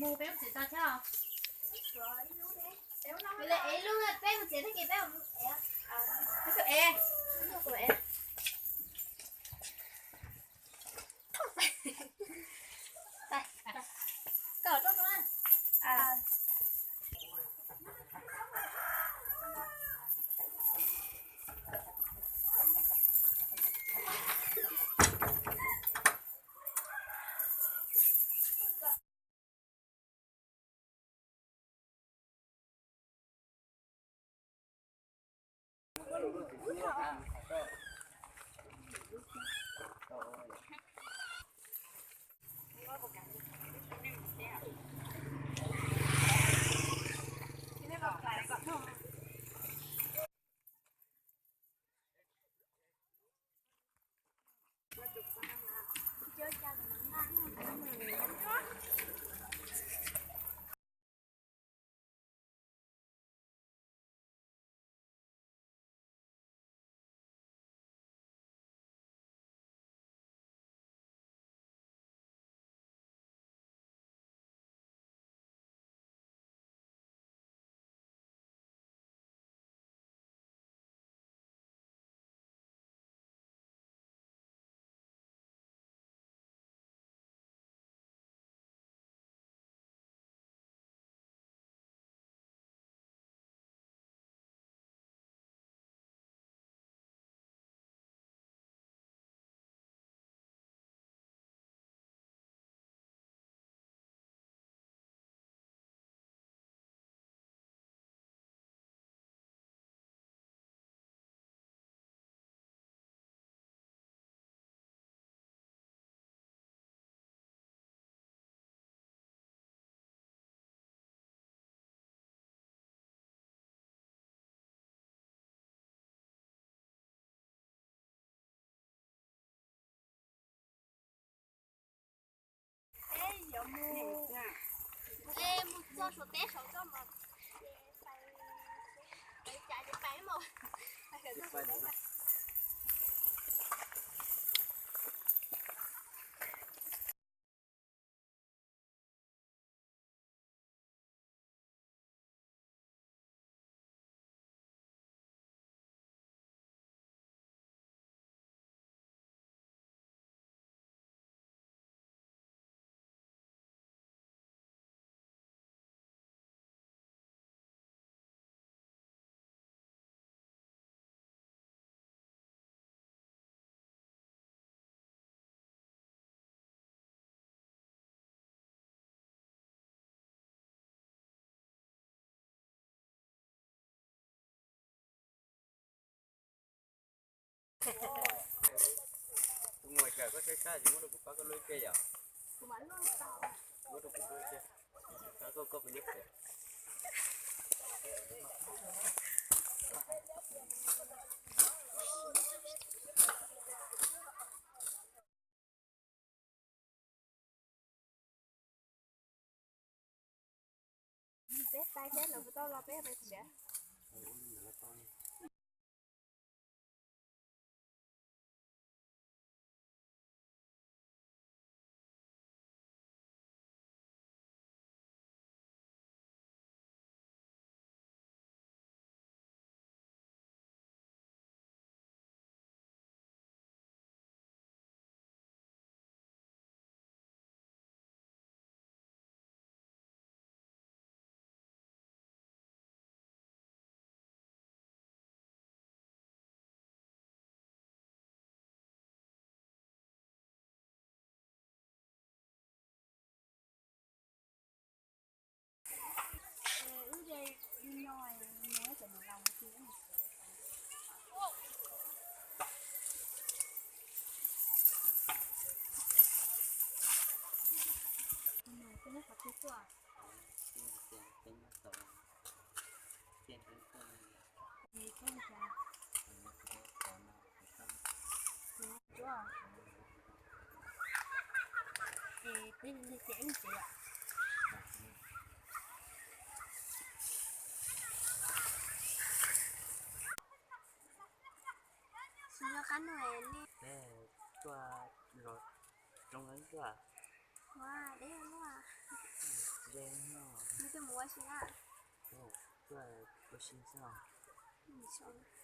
Mus peb mus txiav tau thiab os. Peb mus txiav tag kis peb mus ev. Peb tus ev. Koj rau na. Mus txog saum teb saud tso mas, cas ces pais mus. Tus muam, koj saib sab es muab rau kuv pab koj luaj ib pliag yom. Muab rau kuv luaj ib pliag. Koj, koj, koj puas nyob pem? Peb pais thiab, lawv puas tau los peb pais tsev? Tsis nyob qab no li. Tuaj los roob tuaj. Ua deb luaj. Mus ua si na. Ua si xwb.